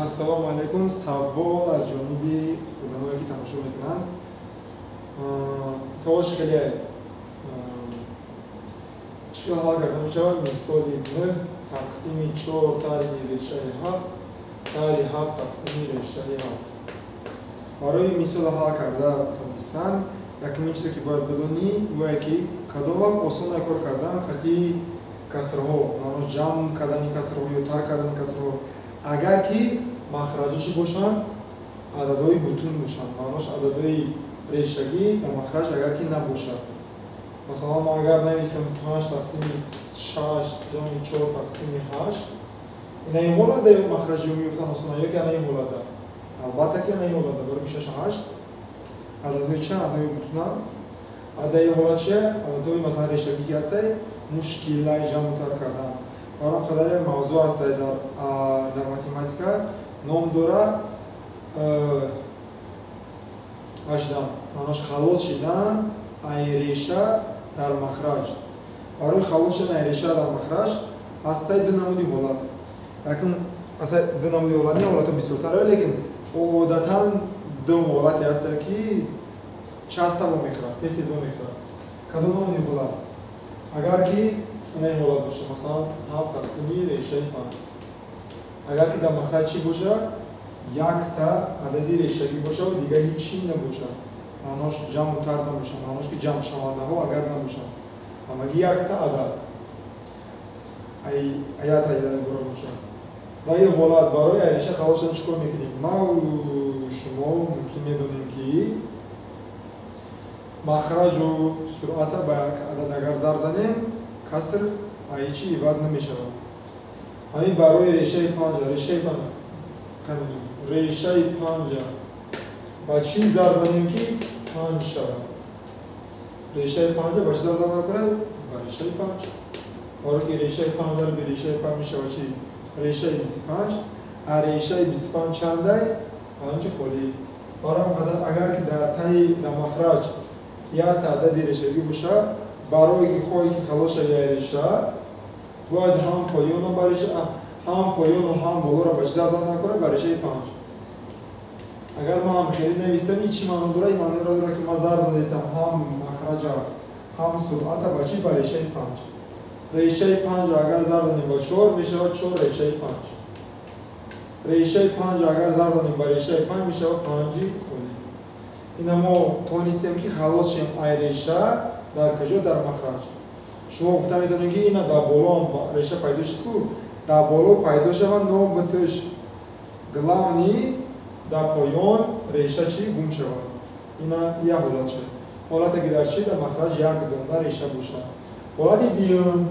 Ассалому алайкум. Савол аз ҷониби одамое ки тамошо мекунанд. Саволш хеле чӣ хел ҳал карда мешавад? Мисоли 9 тақсими 4 тарҳи решаи 7 тарҳи 7 тақсими решаи 7. Барои мисол ҳал карда тонистан якумин чизе ки бояд бидонӣ вое ки кадом вақт осон кор кардан хати касрҳо, маъно ҷамъ кардани касрҳо ё тарк кардани касрҳо, агар ки махраҷоши бошанд ададҳои бутун бошанд, маънош ададҳои решагӣ дар махраҷ агар ки набошад. Масалан, ман агар нависам 5 тақсими 6 ҷамъи 4 тақсими 8, ина ин ҳолатда ё махраҷ ё меёфтан осона ё ки ана ин ҳолатда? Албатта ки ана ин ҳолатда, барои ки 6 8 ададҳои чанд? Ададҳои бутунанд. Адаи ҳолат чия? Ададҳои масалан решагӣ ки ҳастай, мушкилаи ҷамъу тарк кардан. Баром қадар як мавзӯъ ҳастай дар математика, ном дора шидан, маънош халос шидан ай реша дар махраҷ. Барои халос шидан ай реша дар махраҷ ҳастай ду намуди ҳолат. Якум ҳастай ду намуди ҳолат, не ҳолатҳо бисёртар, лекин одатан ду ҳолате ҳастай ки часто вомехӯрад, тез тез вомехӯрад. Кадом намуди ҳолат? Агар ки ина ин ҳолат боша, масалан 7 тақсими решаи 5. Агар ки дар махраҷ чӣ боша? Якта адади решагӣ боша ва дигар ҳеҷ чӣ набошад. Маънош ҷамъу тард набошад, маънош ки ҷамъшавандаҳо агар набошанд. Ҳамагӣ якта адад. Аят адад дора бошад. Дар ин ҳолат барои реша халос шудан чӣ кор мекунем? Ман шумо мумкин медонем ки махраҷу суръата ба як адад агар зарб занем, каср ҳеҷ иваз намешавад. Ҳамин барои решаи панҷа, решаи панҷа, решаи панҷа ба чӣ зарб занем ки 5 шавад? Решаи панҷа ба чӣ зарб зан накунад? Ба решаи 5. Барои ки решаи 5 зарби решаи 5 мешавад чӣ? Решаи 25. А решаи 25 чандай? 5 холӣ. Барои қадар агар ки дар таи дар махраҷ як адади решагӣ бошад, барои ки хоҳӣ ки халос шави ай реша, бояд ҳам поёну ба реша, ҳам поёну ҳам болоро ба чӣ зарб зан накунад? Ба решаи 5. Агар ман ҳам хеле нависам, ин чӣ маъно дорад? Ин маъноро дорад ки ман зарб додесам ҳам махраҷа, ҳам суръата ба чӣ? Ба решаи 5. Решаи 5 агар зарб занем ба 4, мешавад 4 решаи 5. Решаи 5 агар зарб занем ба решаи 5, мешавад 5 холӣ. Ина мо тонистем ки халос шем ай реша дар куҷо? Дар махраҷ. Шумо гуфта метавонед ки ина дар боло реша пайдо шуд ку, дар боло пайдо шавад, но бутуш главни дар поён реша чӣ гум шавад. Ина як ҳолат шуд. Ҳолате ки дар чӣ? Дар махраҷ як дона реша бошад. Ҳолати дуюм,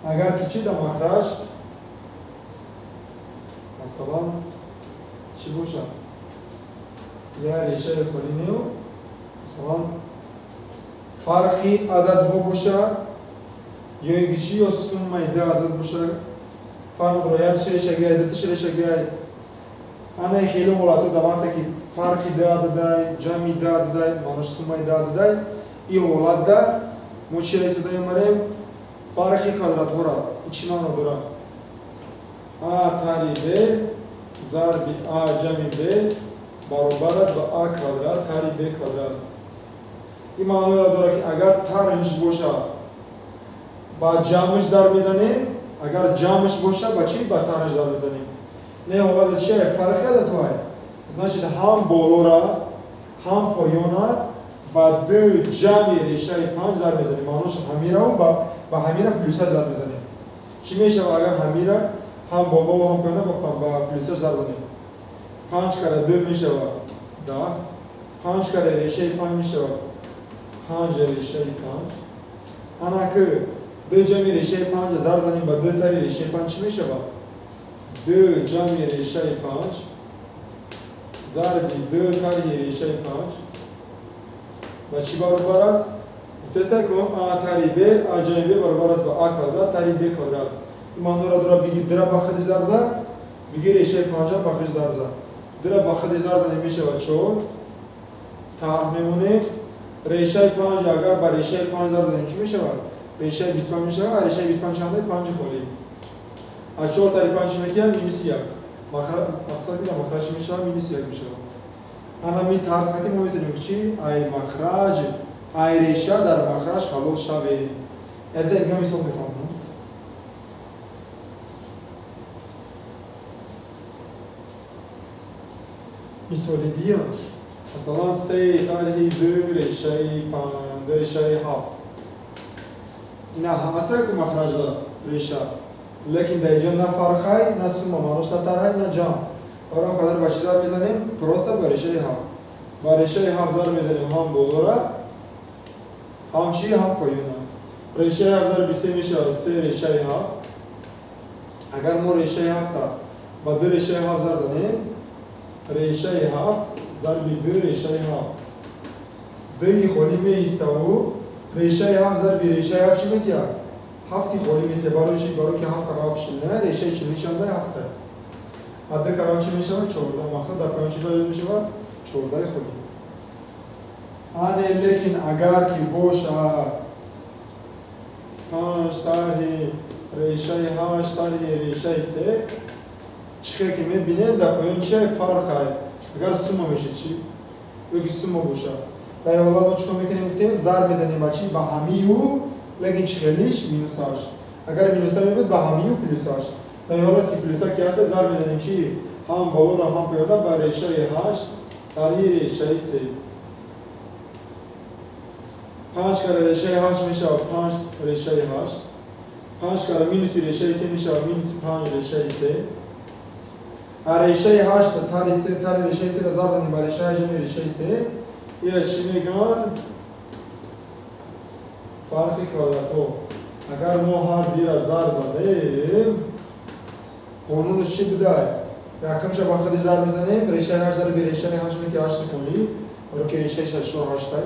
агар ки чӣ дар махраҷ масалан чӣ бошад? Як решаи холӣ нею, масалан фарқи ададҳо бошад ё ин ки чӣ, ё суммаи ду адад бошад, фарқ надорад, якш решагиай, дуташ решагиай. Ана хеле ҳолатҳо дар вақте ки фарқи ду ададай, ҷамъи ду ададай, маънош суммаи ду ададай, ин ҳолатда мо чӣ истифода мебарем? Фарқи квадратҳоро. Ин чӣ маъно дорад? А тарҳи б зарби а ҷамъи б баробар аст ба а квадрат тарҳи б квадрат. Ин маъноро дорад ки агар тарҳиш бошад ба ҷамъш зарб мезанем, агар ҷамъш бошад ба чӣ? Ба тарҳиш зарб мезанем. Не ҳолата чия? Фарқи ададҳоай. Значит, ҳам болора, ҳам поёна ба ду ҷамъи решаи 5 зарб мезанем. Маънош ҳамираву ба ҳамира плюса зарб мезанем. Чӣ мешавад агар ҳамира ҳам боло ва ҳам поёна ба плюса зарб занем? 5 кара 2 мешавад 10, 5 кара решаи 5 мешавад 5 решаи 5. Ана ки ду ҷамъи решаи 5 зарб занем ба ду тари решаи 5 чӣ мешавад? Ду ҷамъи решаи 5 зарби ду тари решаи 5 ба чӣ баробар аст? Гуфтаеста ки а тари б, а ҷамъи б баробар аст ба а квадрат тари б квадрат. Ин маъноро дорад биги дра ба худи зарб зад, биги решаи 5 ба худи зарб зад. Дра ба худи зарб занем мешавад 4, тарҳ мемонем. Решаи 5 агар ба решаи 5 зарб занем чӣ мешавад? Решаи 25 мешавад, а решаи 25 чанда? 5 холӣ. А 4 тари 5 чӣ метиҳад? Минус 1. Мақсад ки дар махраҷ мешавад, минус 1 мешавад. Ана ми тарз хати мо метавонем ки чи? Ай махраҷ, ай реша дар махраҷ халос шавем. Это як мисол мефаҳмам. Мисоли дигар. Масалан, 3 тарҳи 2 решаи 5, 2 решаи 7. Ина ҳамаста ку махраҷа реша. Лекин дар инҷо на фарқай, на сума, маънош на тарҳай, на ҷамъ. Барои он қадар ба чӣ зарб мезанем? Просто ба решаи 7. Ба решаи 7 зарб мезанем ҳам болора, ҳам чӣ, ҳам поёна. Решаи 7 зарби 3 мешавад 3 решаи 7. Агар мо решаи 7 ба 2 решаи 7 зарб занем, решаи 7 зарби 2 решаи 7. 2 холӣ меиставу, решаи 7 зарби решаи 7 чӣ метиҳад? 7 холӣ метиҳад. Барои чӣ? Барои ки 7 кара 7 49, решаи 40 чанда? 7. А 2 кара 7 чӣ мешавад? 14. Мақсад дар поён чӣ пайдо мешавад? 14 холӣ. Ане лекин агар ки бошад 5 тарҳи решаи 8 тарҳи решаи 3, чӣ хел ки мебинед дар поён чӣ фарқ ай? Агар сума мешид чӣ? Ё ки сума бошад. Дар ҳолат мо чӣ кор мекунем? Гуфтем зарб мезанем ба чӣ? Ба ҳамию, лекин чӣ хелиш? Минус 8. Агар минуса мебуд ба ҳамию плюс 8. Дар ҳолат ки плюса ки ҳаст, зарб мезанем чӣ? Ҳам болоро ҳам поёна ба решаи 8 тарҳи решаи 3. 5 кара решаи 8 мешавад 5 решаи 8. 5 кара минуси решаи 3 мешавад минуси 5 решаи 3. А решаи 8 тарҳи 3 тарҳи решаи 3 ро зарб занем ба решаи 8 ҷамъи решаи 3. Ира чӣ мегӯянд? Фарқи квадратҳо. Агар мо ҳар дира зарб занем, қонунаш чӣ будай? Якумша ба худи зарб мезанем, решаи 8 зарби решаи 8 мети 8 холӣ, барои ки решаи 6 4 8.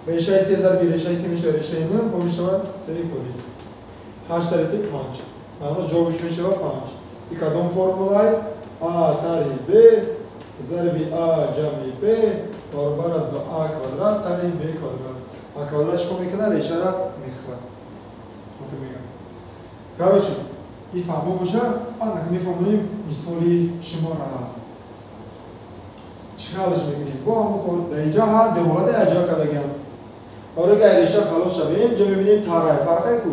Решаи 3 зарби решаи 3 мешавад решаи 9, бо мешавад 3 холӣ. 8 тарҳи 3 5. Маъно ҷавобаш мешавад 5. И кадом формулай? А тарҳи Б зарби А ҷамъи Б баробар аст ба А квадрат тарҳи Б квадрат. А квадрат чӣ кор мекунад? Решаро мехӯрад. Короче, и фаҳмо боша, ана мефаҳмонем мисоли шуморо. Чӣ халаш мекунем? Бо ҳамон кор дар инҷо ҳар ду ҳолата аҷо кардагиам. Барои ки ай реша халос шавем, инҷо мебинем тарҳай. Фарқай ку?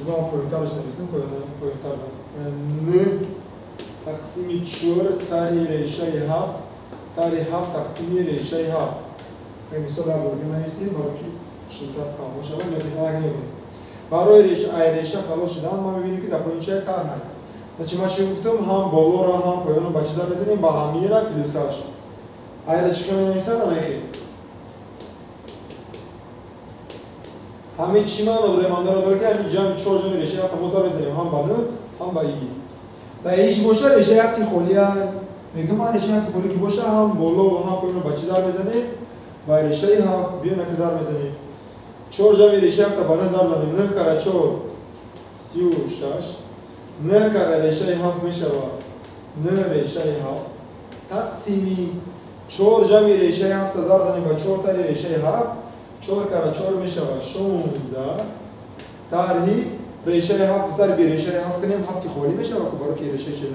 Бо ҳам поёнтараш нависем, поёнтар. Н тақсими 4 тарҳи решаи 7 тарҳи 7 тақсими решаи 7. Мисол дар бораи нависем, барои ки шунтар фаҳмо шавад, лекин ана мебинем. Барои ай реша халос шудан мо мебинем ки дар поён чӣ тарҳай. Значит, ма чӣ гуфтам? Ҳам болоро ҳам поёнро ба чӣ зарб мезанем? Ба ҳамира плюс 8. Айра чӣ кор менависам? Ана хел. Ҳамин чӣ маъно дорад? Маъно дорад ки ҳамин ҷамъи 4 ҷамъи решаи 7 мо зарб мезанем ҳам ба 9, ҳам ба и. Дар иш боша решаи 7 холӣ ай. Мегӯям ҳар решаи 7 холӣ ки боша ҳам боло ва ҳам поёнро ба чӣ зарб мезанем? Ба решаи 7. Биё наки зарб мезанем. 4 ҷамъи решаи 7 ба 9 зарб занем. 9 кара 4 36. 9 кара решаи 7 мешавад 9 решаи 7 тақсими 4 ҷамъи решаи 7 зарб занем ба 4 тарҳи решаи 7. 4 кара 4 мешавад 16 тарҳи решаи 7 зарби решаи 7 кунем 7 холӣ мешавад ку барои ки решаи 47.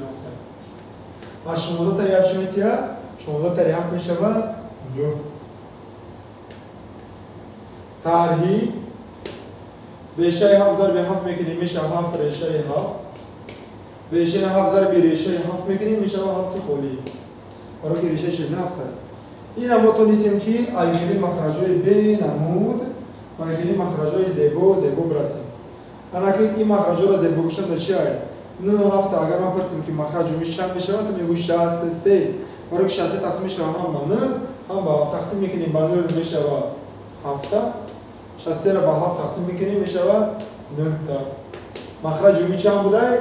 А 16 тарҳи 7 чӣ метиҳад? 16 тарҳи 7 мешавад 2. Тарҳи решаи 7 зарби 7 мекунем мешавад 7 решаи 7. Решаи 7 зарби решаи 7 мекунем мешавад 7 холӣ. Барои ки решаи 47. Ина мо тонистем ки ай хеле махраҷҳои бенамуд ва ай хеле махраҷҳои зебо зебо бирасем. Ана ки ин махраҷҳоро зебо кушан дар чи ай? 9 7 агар ман пурсем ки махраҷ умиш чанд мешавад, ту мегӯӣ 63. Барои ки 63 тақсим мешавад ҳам ба 9, ҳам ба 7 тақсим мекунем ба 9 мешавад 7. 63-ро ба 7 тақсим мекунем мешавад 9 та. Махраҷ умӣ чанд будай?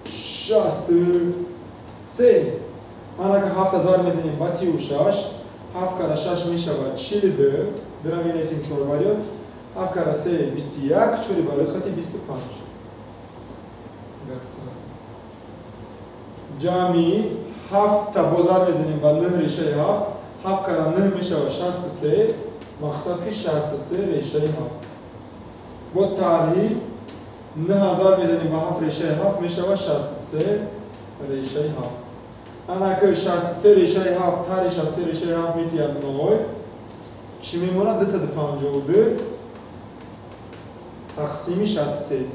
63. Ана ки 7 зарб мезанем ба 36. 7 кара 6 мешавад 42. Дира менависем 4 бариёт. 7 кара 3 21, 4 бариёт хати 25. Ҷамъи 7 та боз зарб мезанем ба 9 решаи 7. 7 кара 9 мешавад 63. Мақсад ки 63 решаи 7. Бо тарҳи 9 зарб мезанем ба 7 решаи 7 мешавад 63 решаи 7. Анака 63 решаи 7 тари 63 решаи 7 метиҳад 0. Чӣ мемонад? 252 тақсими 63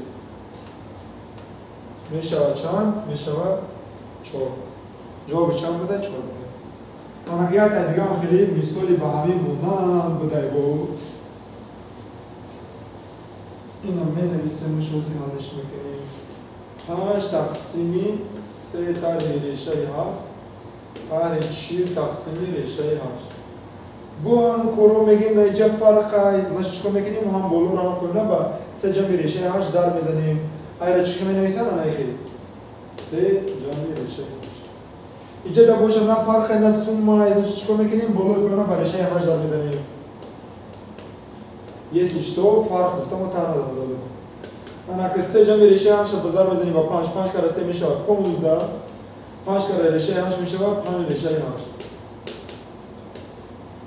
мешавад чанд? Мешавад 4. Ҷавоби чанд буда? 4 буда. Анака якта дигам хеле мисоли ба ҳамин монанд будай бо ина менависем, шози ҳалш мекунем. 5 тақсими 3 тари решаи 7 тари 40 тақсими решаи 8. Бо ҳам корро мегирем, дар инҷа фарқа, значит чикор мекунем? Ҳам болоро ҳам поёна ба 3 ҷамъи решаи 8 зарб мезанем. Айра чӣ менависам? Ана хел 3 ҷамъи решаи 8. Инҷа да боша на фарқа, на сумма, значит чикор мекунем? Болои поёна ба решаи 8 зарб мезанем. Если что, фарқ гуфтам, мо тарҳ додем. Анака 3 ҷамъи решаи 8 ба зарб мезанем ба 5, 5 кара 3 мешавад 15, 5 кара решаи 8 мешавад 5 решаи 8.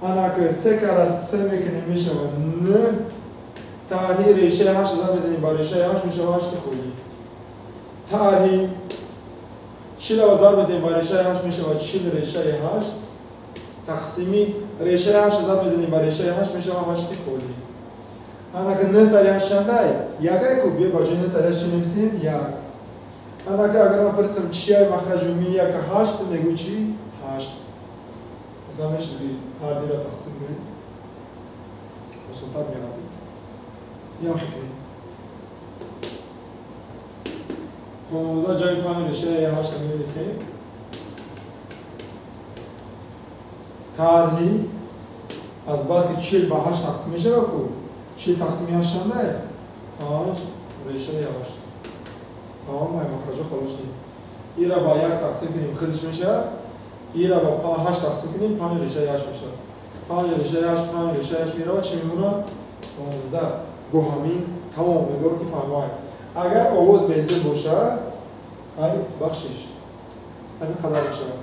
Анака 3 кара 3 мекунем мешавад 9, тарҳи решаи 8 зарб мезанем ба решаи 8 мешавад 8 холӣ. Тарҳи 40 зарб мезанем ба решаи 8 мешавад 40 решаи 8 тақсими решаи 8 зарб мезанем ба решаи 8 мешавад 8 холӣ. Анака 9 тари 8 чандай? Якай ку, биё ба ҷои 9 тари 8 чӣ нависем? 1. Анака агар ман пурсам чия махраҷи умумии 1 8, ту мегӯӣ чӣ? 8. Масалан мешуди ҳар дира тақсим кунем, осонтар меғалтид. Ям хикмем. 15 ҷои 5 решаи 8 менависем. Тарҳи аз бас ки 40 ба 8 тақсим мешавад ку, 40 тақсими 8 чандай? 5 решаи 8. Тамом, ай махраҷо холос шудем. Ира ба 1 тақсим кунем худаш мешавад, ира ба 8 тақсим кунем 5 решаи 8 мешавад. 5 решаи 8, 5 решаи 8 меравад, чӣ мемонад? 15. Бо ҳамин тамом, умедворам ки фаҳмоед. Агар овоз безир бошад, хай бахшиш, ҳамин қадар мешавад.